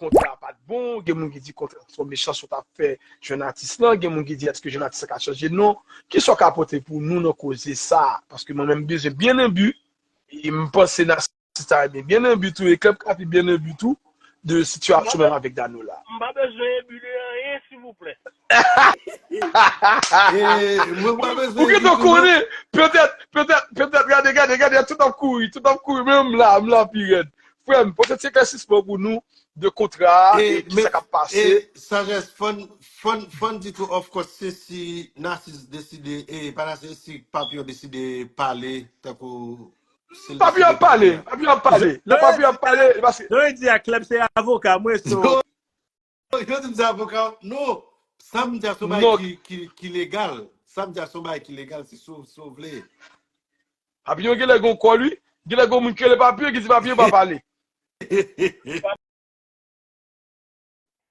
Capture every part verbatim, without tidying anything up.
kontra a pa t bon, gen moun ki di kontra a se yon mechanste w t ap fè jèn atis lan, gen moun ki di èske jèn atis lan ka chanje non. Kisa w ka pote pou nou nan koze sa a? Paske mwen menm m bezwen byen enbi, e m panse Narcisse ta renmen byen enbi tou, e Club Kafé byen enbi tou, de sitiyasyon menm avèk Danola. M pa bezwen enbi de anyen, silvouplè. E, mwen pa bezwen Ou gen enbi tan tou, non. Konnen, petèt, petèt, petèt, gade, gade, gade, tout ap kouri, tout ap kouri, men m la, m la pi rèd. Frè m, pote ti eklèsisman pou nou de kontra a, e, e kisa k ap pase. E, Sagesse, fòn, fòn, fòn di tou, of course, se si Narcisse deside, e, pa Narcisse, si Papillon deside pale, tankou, se Papillon ap pale, Papillon ap pale. Lè Papillon ap pale, paske Jan di a Club se avoka, mwen, so. Yo di m se avoka, non, sa m di a se yon bagay ki, ki, ki legal. Sa m di a se yon bagay ki legal, se si w, si w vle. Papillon genlè gon kò li, genlè gon moun ki rele Papillon, ki di Papillon pa pale.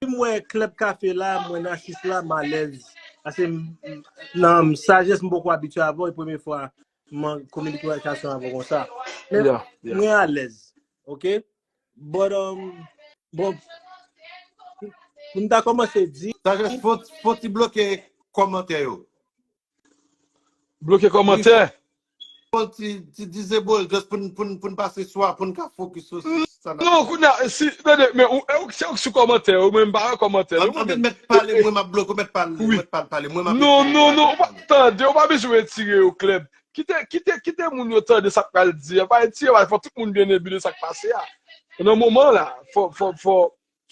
Si m wè Club Kafé la, m wè Narcisse la, m alèz. Paske m, m, nan Sagesse, m poko abitye avè w, e premye fwa m an kominikasyon avè w konsa. Men, yeah, yeah, mwen alèz, ok? But, um, bon, pou m ta kòmanse di Sagesse, fò, fò ti bloke kòmantè yo. Bloke kòmantè. Bon, ti, ti disable, just pou n, pou n, pou n pase swa, pou n ka focus sou sa n ap Non, kounye a, si, tande, men ou, e ou, se ou ki sou kòmantè, ou menm pa wè kòmantè, non, mwen menm. Mèt pale, mwen m ap bloke, ou mèt pale, mèt pale, mwen m ap Non, non, non, ou pa tande, ou pa bezwen retire yo, Club. Kite, kite, kite moun yo tande sa k pral di a. Pa retire, fò tout moun byen enbi de sa k pase a. Nan moman la, fò, fò, fò,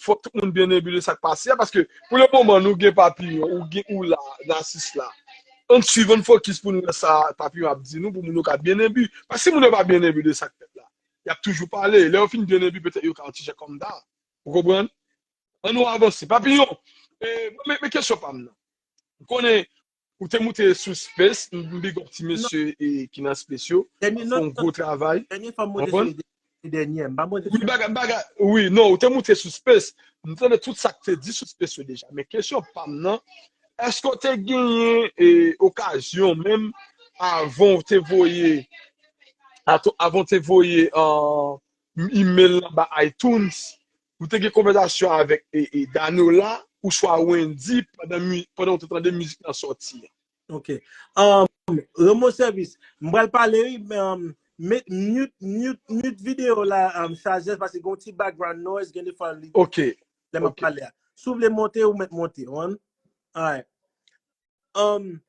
fò tout moun byen enbi de sa k pase a, paske pou le moman, nou gen Papillon, ou gen ou la, Narcisse la. Ann swiv, ann fokis pou nou wè sa Papillon ap di nou, pou moun yo ka byen enbi. Paske si moun yo pa byen enbi de sa k fèt la, y ap toujou pale. Lè yo fin byen enbi, petèt yo ka yon ti jan calm down. Ou konprann? Ann nou avanse. Papillon, e, men, men kesyon pa m nan. M konnen ou te moute sou Space, m, m big up ti mesye, e, ki nan Space yo. Dènye Fè yon nòt, gwo travay. Dènye fwa m moute sou Space, se dènye, m pa moute Wi, sou bagay, bagay, wi, non, ou te moute sou Space. M tande tout sa k te di sou Space yo deja. Men kesyon pa m nan, èske w te genyen, e, okazyon menm avan w te voye, ato-, avan w te voye, e, email nan ba iTunes, ou te gen konvèsasyon avèk, e, e, Danola, ouswa Wendy pandan mi-, pandan w te tande mizik lan sòti a? Ok. Um, Remo Service, m pral pale, wi, men, um, met, mute, mute, mute videyo la, um, Sagesse, paske gen yon ti background noise, gen de fwa li Ok. Lè m ap Ok. pale a. Si w vle monte, ou mèt monte, on. Alright. Um,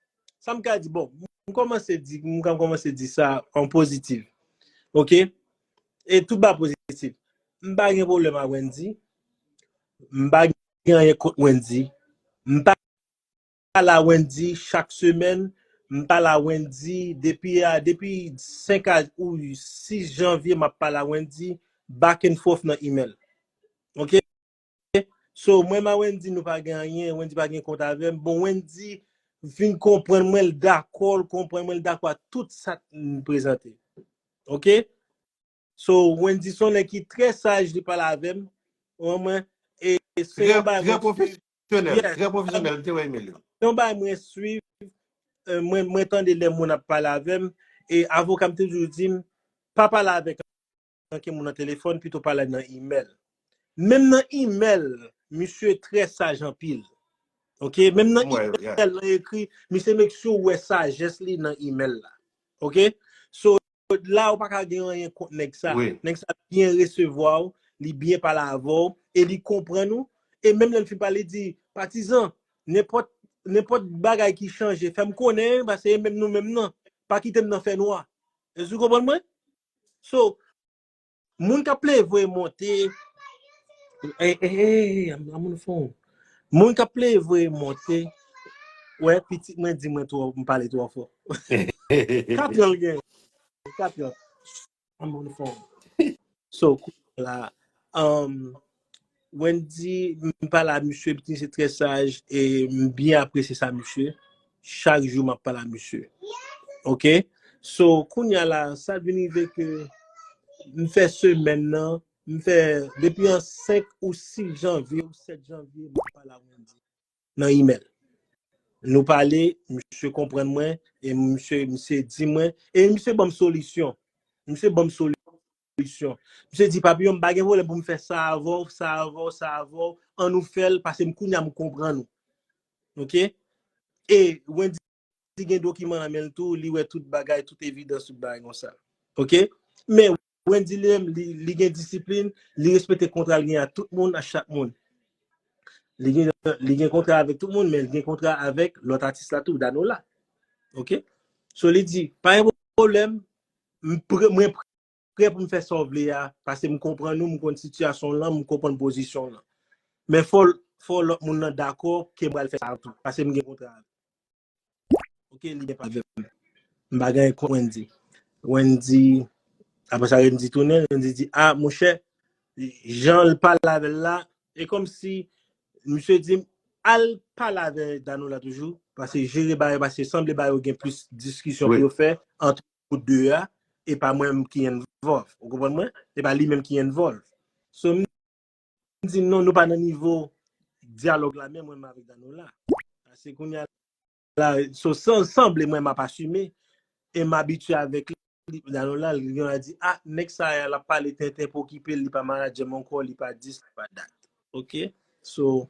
sa m ka di, bon, m kòmanse di, m ka kòmanse di sa an pozitif. Ok? E tout ba pozitif. M pa gen pwoblèm ak Wendy. M pa gen anyen kont Wendy. M pa pale a Wendy chak semèn. M pale a Wendy depi, a, depi senk a, ou sis janvye, m ap pale a Wendy back and forth nan email. Ok? So, mwen, m a Wendy, nou pa gen anyen. Wendy pa gen kont avè m. Bon, Wendy vin konprann mwen, l dakò, l konprann mwen, l dakò a tout sa m prezante. Ok? So, Wendy se yon nèg ki trè saj, li pale avè m. Ou konprann mwen? E se Trè, yon bagay trè mwen swiv. pwofesyonèl, Yes. Trè pwofesyonèl, m te wè email yo. Se yon bagay mwen swiv, e, mwen, mwen tande lè moun ap pale avè m, e avoka m toujou di m, pa pale avèk anken moun nan telefòn, pito pale nan email. Menm nan email, misye trè saj anpil. Ok? Menm nan Mwen, yeah. email, nan ekri, misye make sure ou wè sajès li nan email la. Ok? So, la, ou pa ka gen anyen kont nèg sa. Wi. Nèg sa byen resevwa w, li byen pale avè w, e li konprann ou. E menm lè l fin pale, li di, patizan, nenpòt, nenpòt bagay ki chanje, fè m konnen, paske e menm nou menm nan, pa kite m nan fènwa. Èske w konprann mwen? So, moun k ap plede voye monte, ey, ey, ey, ey, I'm, I'm on the phone. Moun k ap plede voye monte, wè, pitit mwen di mwen twò, m pale twò fò. Kapyon l gen. Kapyon. I'm on the phone. So, kounye a la, um, Wendy, m pale a misye, pitit se trè saj, e m byen apresye sa, misye. Chak jou, m ap pale a misye. Ok? So, kounye a la, sa vin rive ke m fè semèn nan, m fè, depi an senk ou sis janvye ou sèt janvye, m ap pale a Wendy nan email. Nou pale, misye konprann mwen, e misye, misye di mwen, e misye ban m solisyon. Misye ban m solisyon. solisyon. Misye di, Papiyon, m pa gen pwoblèm pou m fè sa avè w, sa avè w, sa avè w, ann nou fè l, paske m kounye a m konprann ou. Oke? E Wendy gen dokiman nan men l tou, li wè tout bagay, tout evidans, tout bagay konsa. Oke? Men Wendy li menm, li, li gen disiplin, li respekte kontra l gen a tout moun, a chak moun. Li gen, li gen kontra avèk tout moun, men li gen kontra avèk lòt atis la tou, Danola. Oke? So li di, pa gen pwoblèm, m pre, mwen prè pou m fè sa w vle a, paske m konprann ou, m konn sitiyasyon w lan, m konprann pozisyon w lan. Men fò, fò lòt moun nan dakò ke m pral fè sa tou, paske m gen kontra avè l. Oke, li gen pale avè m. M pa gen kont Wendy. Wendy, apre sa, Wendy tounen, Wendy di, a, monchè, jan l pale avè l la, e kòmsi misye di m, al pale avè Danola toujou, paske jere bagay, paske sanble bagay yo gen plis diskisyon pou yo fè ant ou de a, e pa mwen menm ki envòlv. Ou konprann mwen? E pa li menm ki envòlv. So, m di non, nou pa nan nivo dyalòg la, menm mwen menm avèk Danola. Paske kounye a la, so, san, sanble mwen m ap asime, e m abitye avèk li, Danola, li gen a di, a, nèg sa a, l ap pale tenten pou okipe l, li pa manadjè m ankò, li pa dis, li pa dat. Oke? So,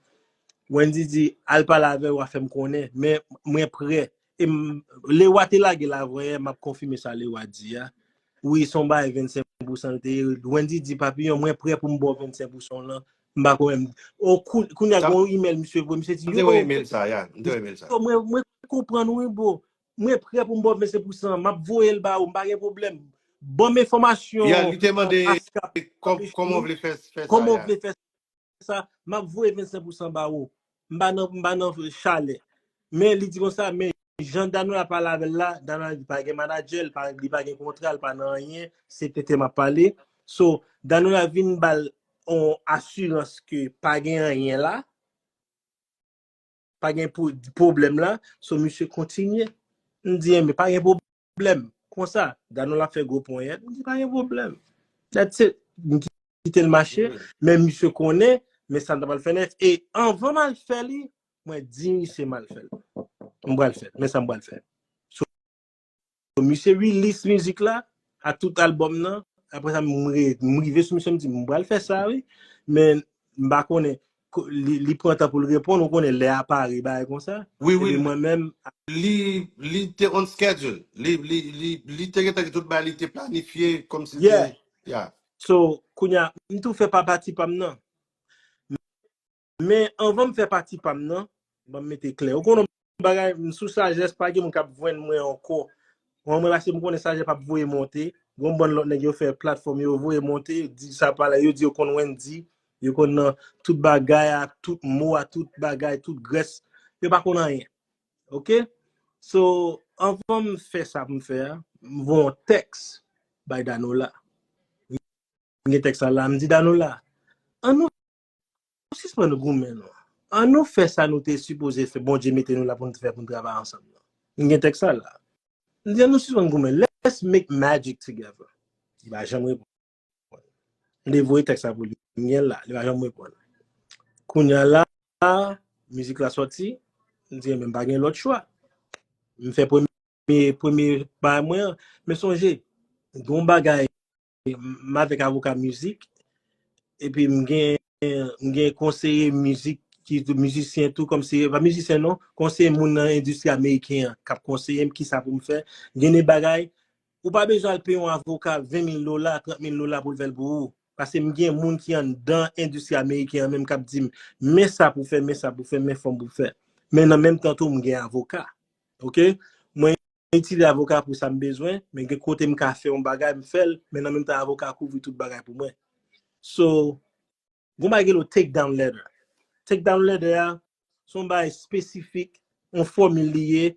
Wendy di, al pale avè l, w a fè m konnen, men mwen prè. E m, Lewa te lage l avanyè, m ap konfime sa Lewa di a. Wi, se yon bagay vennsenk pousan l te ye. Wendy di, Papiyon, mwen prè pou m ba w vennsenk pousan w lan. M pa konnen. O, kou-, kounye a, gen yon imèl misye voye, misye di, yo, mwen, mwen konprann wi, bro. Mwen prè pou m ba w vennsenk pousan. M ap voye l ba ou, m pa gen pwoblèm. Ban m enfòmasyon. Ya, li te mande kòman w vle fè, fè sa. Kòman w vle fè sa, m ap voye vennsenk pousan ba ou. M pa nan, m pa nan chalè. Men li di konsa, men jan Danola pale avè l la, Danola di pa gen manadjè, li pa, li pa gen kontra, li pa nan anyen, se tenten m ap pale. So, Danola vin ba l yon asirans ke pa gen anyen la, pa gen pwoblèm la, so misye kontinye. M di, enben, pa gen pwoblèm. Konsa, Danola fè gwo ponyèt, m di, pa gen pwoblèm. That's it. M kite l mache, men misye konnen, men sa m ta pral fè nèt. E anvan m al fè li, mwen di misye m al fè l. M pral fè l, men sa m pral fè. So, misye release mizik la, a tout albòm nan, apre sa, m re-, m rive sou misye, m di, m pral fè sa, wi, men m pa konnen, ko-, li, li pran tan pou l reponn, ou konnen lè a pare, bagay konsa. Wi, wi. Epi mwen menm, li, li te on schedule. Li, li, li, li te gentan gen tout bagay, li te planifye, kòmsi te, yeah. So, kounye a, m tou fè pa pati pa m nan. Men anvan m fè pati pa m nan, ban m mete klè. Ou konnen yon bagay, m sou Sajès, pa gen moun k ap jwenn mwen ankò. Mwen, mwen, paske m konnen Sajès p ap voye monte. Gon bann lòt nèg yo fè platfòm yo voye monte, di sa pa la, yo di yo konn Wendy, yo konn nan tout bagay a, tout mo a, tout bagay, tout grès. Yo pa konn anyen. Oke? So, anvan m fè sa pou m fè a, m voye yon tèks bay Danola. M gen tèks la la, m di Danola, ann nou sispann goumen non. Ann nou fè sa nou te sipoze fè, Bondye mete nou la pou n fè, pou n travay ansanm nan. M gen tèks la la. M di, ann nou sispann goumen. Let's make magic together. Li pa janm reponn. M te voye tèks la pou li. M gen l la, li pa janm reponn. Kounye a la, mizik la sòti. M di, men m pa gen lòt chwa. M fè premye, premye bagay mwen an. Men sonje, gen yon bagay m avèk avoka mizik, epi m gen, m gen konseye mizik ki tou mizisyen tou, kòmsi, pa mizisyen non, konseye moun nan endistri ameriken an k ap konseye m kisa pou m fè. Gen de bagay, ou pa bezwen al peye yon avoka ven mil dola, trant mil dola pou l fè l pou ou. Paske m gen moun ki anndan endistri ameriken an menm k ap di m, men sa pou fè, men sa pou fè, men fòm pou fè. Men nan menm tan tou, m gen avoka. Oke? Mwen itilize avoka pou sa m bezwen, men gen kote m ka fè yon bagay, m fè l, men nan menm tan avoka kouvri tout bagay pou mwen. So, gon bagay rele take down letter. Take down letter a, se yon bagay espesifik, yon fòmil li ye,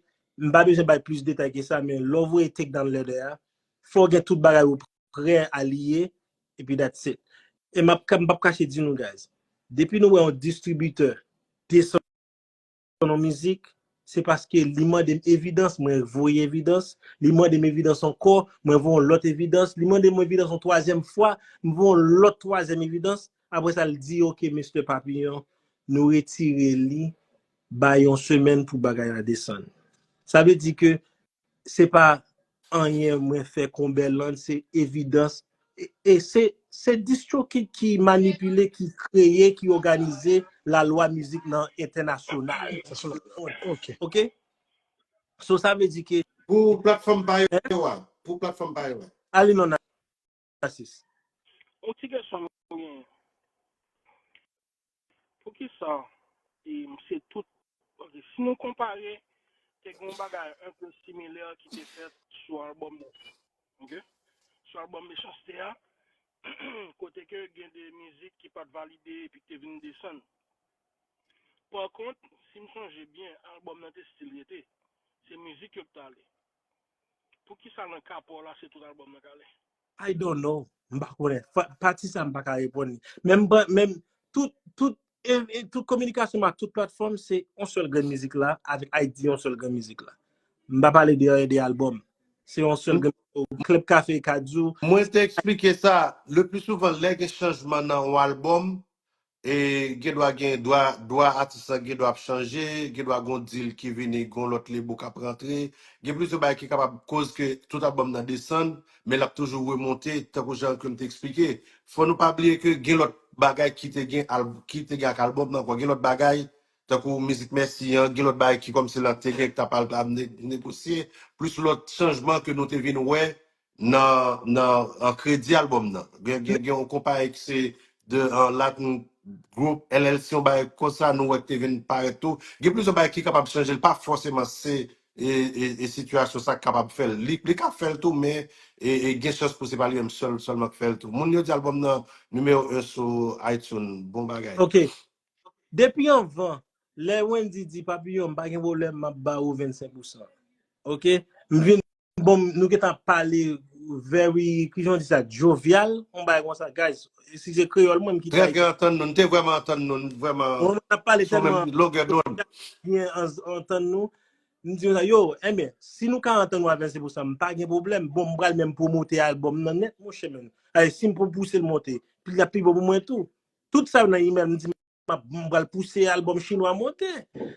m pa bezwen bay plis detay ke sa, men lè w voye take down letter a, fò w gen tout bagay ou prè a li ye, epi that's it. E m ap, m p ap kache di nou, guys, depi nou wè yon distribitè desann yon mizik, se paske li mande m evidans, mwen voye evidans, li mande m evidans ankò, mwen voye yon lòt evidans, li mande m evidans yon twazyèm fwa, m voye yon lòt twazyèm evidans, apre sa, l di, oke, Mister Papillon, nou retire li, bay yon semèn pou bagay la desann. Sa vle di ke se pa anyen mwen fè Konbèland, se evidans e, e se, se disc jockey ki manipile, ki kreye, ki òganize lalwa mizik nan entènasyonal. Ok. Ok? So sa vle di ke Pou platfòm pa yo a. Pou platfòm pa yo a. Ale non, Narcisse. Yon ti kesyon mwen genyen. Poukisa e, se tout, ok, si nou konpare, te gen yon bagay enpe similè ki te fèt sou albòm nan. Ok? Sou albòm Mechanste a, kote ke gen de mizik ki pa t valide epi ki te vin desann. Pa kont, si m sonje byen, albòm nan te still rete. Se mizik yo ki t ale. Poukisa nan ka pa w la, se tout albòm nan k ale? I don't know. M pa konnen. Fa- Pati sa m pa ka reponn li. Men m pa- men tout, tout, e, e, tout kominikasyon m ak tout platfòm, se yon sèl grenn mizik la, avèk idea yon sèl grenn mizik la. M pa pale de, de albòm. Se yon sèl grenn Club Café ka di w, Mwen te eksplike sa, le pli souvan, lè gen chanjman nan yon albòm, e gen dwa gen dwa, dwa atis la gen dwa ap chanje, gen dwa gon deal ki vini, gon lòt lebo k ap rantre, gen plizyè bagay ki kapab koz ke tout albòm nan desann, men l ap toujou remonte, tankou jan ke m te eksplike. Fò nou pa bliye ke gen lòt bagay ki te gen al- ki te gen ak albòm nan ankò, gen lòt bagay, tankou mizik Mèsi an, gen lòt bagay ki kòmsi la te gen ki t ap al ap ne- negosye, plis lòt chanjman ke nou te vin wè nan, nan, an kredi albòm nan. Gen, gen, gen yon konpayi ki se de an Latin Group L L C, yon bagay konsa, nou wè ki te vin parèt tou. Gen plizyè bagay ki kapab chanje, l pa fòseman se e, e, e sitiyasyon sa k kapab fè l. Li, li ka fè l tou, men e, e gen chans pou se pa li menm sèl, sèlman k fè l tou. Moun yo di albòm nan nimewo en sou iTunes, bon bagay. Ok. Depi anvan, lè Wendy di Papillon, m pa gen pwoblèm, m ap ba ou vennsenk pousan. Ok? M vin, bon, nou gentan pale very, kijan w di sa, jovial, yon bagay konsa, guys. Si se kreyòl mwen, m kite Trè byen antann nou, nou te vrèman antann nou, nou vrèman Bon, n ap pale sou tèlman menm longè dond. byen an- antann nou. M di yo sa, yo, enben, si nou ka antann nou a vennsenk pousan, m pa gen pwoblèm. Bon, m pral menm pwomote albòm nan nèt, monchè, men. Ay, si m pou pouse l monte, pi l ap pi bon pou mwen tou. Tout sa yo nan email, m di, m ap- m pral pouse albòm chinwa monte.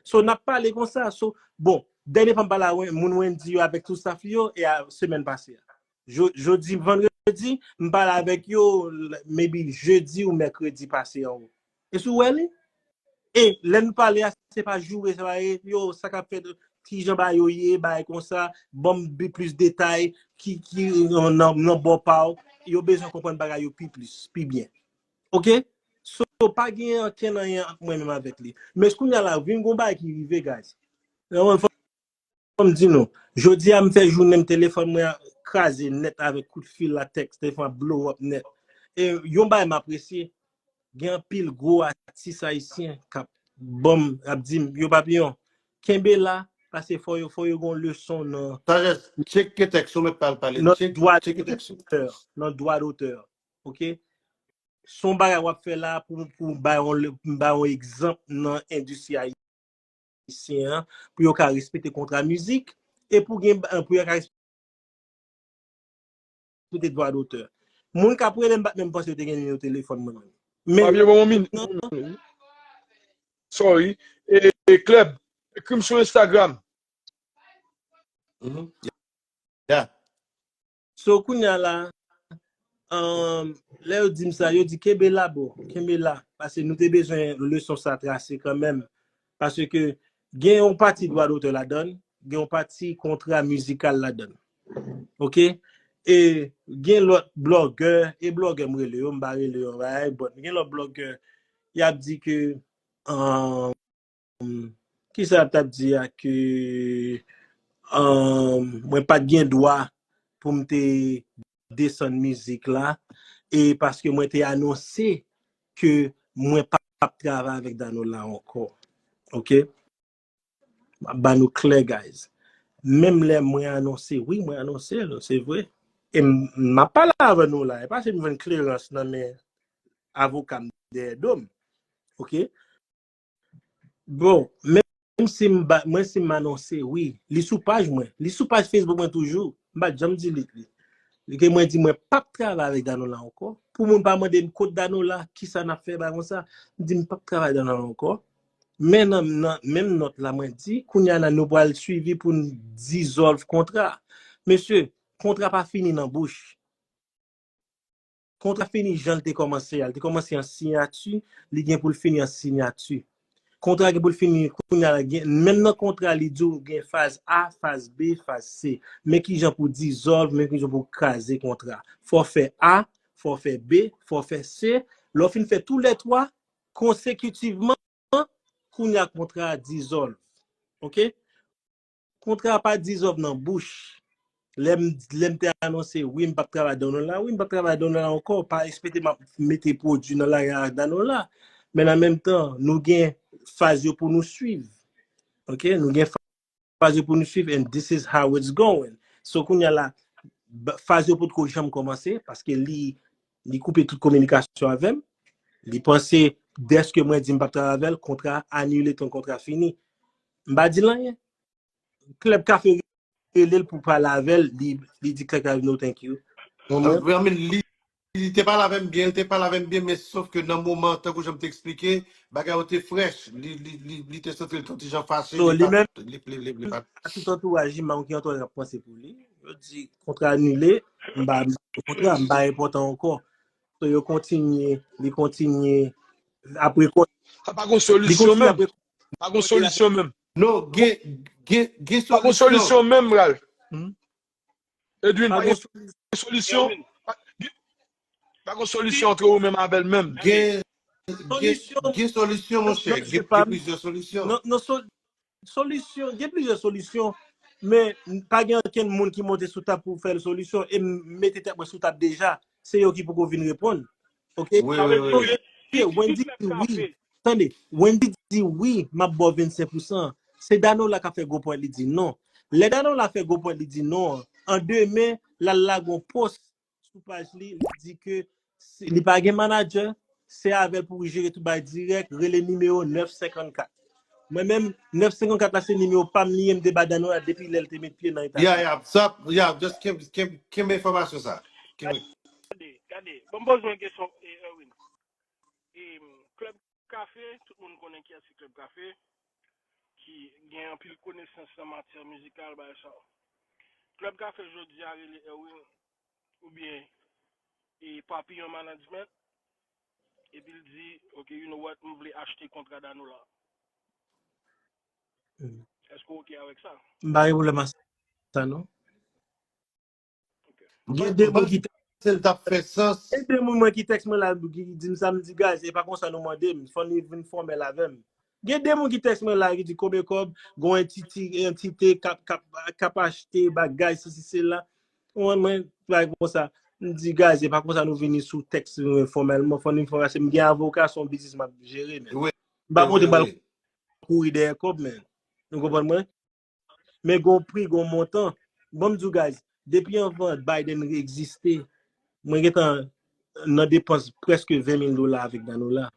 So, n ap pale konsa. So, bon, dènye fwa m pale a Wen- moun Wendy yo avèk tout staff li yo, e a semèn pase a. Jo- Jodi, vandredi, m pale avèk yo, l- maybe jedi ou mèkredi pase an. E sou wè li? E lè n pale a, se pa joure, se pa e, yo, sa k ap fèt, kijan bagay yo ye, bagay konsa, ban m bi- plis detay, ki, ki nan, nan, nan bò pa w, yo bezwen konprann bagay yo pi plis, pi byen. Ok? So, pa gen ankenn anyen ant mwen menm avèk li. Men kounye a la, vin gon bagay ki rive, guys. Fò m di nou, jodi a m fè jounen m telefòn mwen kraze nèt avèk kout fil latèks, telefòn ap blow up nèt. E yon bagay m apresye, gen anpil gwo atis ayisyen k ap ban m, ap di m, yo Papillon, kenbe la, paske fò yo, fò yo gon leson nan Sajès, tcheke tèks ou, mèt pale, nan tcheke dwa tcheke tèks ou. Nan dwa dotè. Ok? Se yon bagay w ap fè la pou, pou bay yon, le- bay yon egzanp nan endistri ayisyen an, pou yo ka respekte kontra mizik, e pou gen, pou yo ka respekte dwa dotè. Moun k ap rele m pa t menm panse yo te gen nimewo telefòn mwen menm. Men Fabio, bon, yon minit, yon minit. Sorry. E, e Club, ekri m sou Instagram. Mhm. Yeah. So, kounye a la, um, lè yo di m sa, yo di, kenbe la, bro, kenbe la. Paske nou te bezwen leson sa trase kanmenm. Paske gen yon pati dwa dotè ladan l, gen yon pati kontra mizikal ladan l. Ok? E gen lòt blogger, e blogger m rele yo, m pa rele yo, right? But gen lòt blogger, y ap di ke, um, kisa y ap t ap di a ke, um, mwen pa t gen dwa pou m te desann mizik la, e paske mwen te anonse ke mwen p ap travay avèk Danola ankò. Ok? M ap ba nou klè, guys. Menm lè mwen anonse, wi, mwen anonse l, se vre. E m, m ap pale avè nou la, e pa se m jwenn klerans nan men avoka m dèyè do m. Ok? Bon, menm si m ba, mwen si m anonse, wi, li sou paj mwen, li sou paj Facebook mwen toujou, m pa t janm delete li. Li ke mwen di mwen p ap travay avèk Danola ankò. Pou moun pa mande m kot Danola, kisa n ap fè, bagay konsa, m di m p ap travay Danola ankò. Men nan, nan menm nòt la, mwen di, kounye a la, nou pral swivi pou n dizolve kontra. Mesye, kontra pa fini nan bouch. kontra fini jan l te kòmanse a. L te kòmanse an siyati, li gen pou l fini an siyati. Kontra gen pou l fini kounye a la. Menm nan kontra, li di w gen faz A, faz B, faz C. Men ki jan pou dizòlv, men ki jan pou kraze kontra. Fò w fè A, fò w fè B, fò w fè C. Lè w fin fè tou lè twa konsekitivman, kounye a kontra a dizòlv. Oke? Kontra a pa dizòlv nan bouch. Lè m, lè m te anonse, wi, m p ap travay Danola, wi, m p ap travay Danola ankò, pa ekspekte m ap mete pwodui nan lari a Danola. Men an menm tan, nou gen faz yo pou nou swiv. Oke? Nou gen faz yo pou nou swiv, and this is how it's going. So, kounye a la, faz yo potko janm kòmanse, paske li, li koupe tout kominikasyon avè m. Li panse, dèske mwen di m p ap travay avè l, kontra anile, ton kontra fini. M pa di l anyen. Club Café rele l pou pale avè l, li, li di Club Café, "No, thank you." Mwen, mwen, Vreman, li, li te pale avè m byen, li te pale avè m byen, men sof ke nan moman, tankou jan m te eksplike, bagay yo te frèch. Li, li, li, li te santi l t on ti jan fache, So, li li pa menm, t, li, li, li, li pa t. Tout antouraj li, manm ki antouraj ap panse pou li. Yo di, "Kontra anile, m ba, m ba kontra, m pa enpòtan ankò." So, yo kontinye, li kontinye, apre kon-, Sa pa gon solisyon menm. Pa gon solisyon menm. Non, gen, gen, gen Pa gon solisyon. Solisyon menm, Ralph. Edwin, pa gen solisyon. Pa gon solisyon antre ou menm avè l menm. Gen, gen, gen solisyon, monchè. Gen, gen plizyè solisyon. Non, non, sol-, solisyon, gen plizyè solisyon, men pa gen okenn moun ki monte sou tab pou fè solisyon e m mete tèt mwen sou tab deja. Se yo ki poko vin reponn. Oke? Wi, wi, wi. Wendy di wi. Tande, Wendy di wi, m ap ba w vennsenk pousan. Se Danola k ap fè gwo pwent, li di non. Lè Danola fè gwo pwent, li di non an, an demen, l al lage yon post sou paj li, li di ke li pa gen manadjè, se avè l pou jere tout bagay dirèk, rele nimewo nèf senkannkat. Mwen menm, nèf senkannkat la se nimewo pa m li ye, m te ba Danola depi lè l te met pye nan Etazini. Ya, ya, sa, ya, just kenbe, kenbe, kenbe enfòmasyon sa. Kenbe. Gade, gade, ban m poze yon kesyon, Erwin. Club Café, tout moun konnen kiyès ki Club Café, ki gen anpil konesans nan matyè mizikal, bagay sa yo. Club Café jodi a rele Erwin oubyen e Papillon Management, epi l di, "Ok, you know what, m vle achte kontra Danola." Èske w oke avèk sa? M pa gen pwoblèm ak sa, non. Gen de moun ki se l t ap fè sans. Gen de moun mwen ki tèks mwen la, ki di m sa, m di, "Guys, e pa konsa nou mande m, fò nou vin fòmèl avè m." Gen de moun ki tèks mwen la, ki di, "Konbyen kòb, gon entite, entite k ap, k ap, k ap achte bagay, sesi, sela." Mwen, mwen, bagay konsa. M di, "Guys, e pa konsa nou vini sou tèks fòmèlman, fò nou fè, paske m gen avoka, se yon biznis m ap jere, men. M pa monte bal kouri dèyè kòb, men. Nou konprann mwen? Men gon pri, gon montan. Ban m di w, guys, depi anvan Biden egziste, mwen gentan nan depans prèske ven mil dola avèk Danola.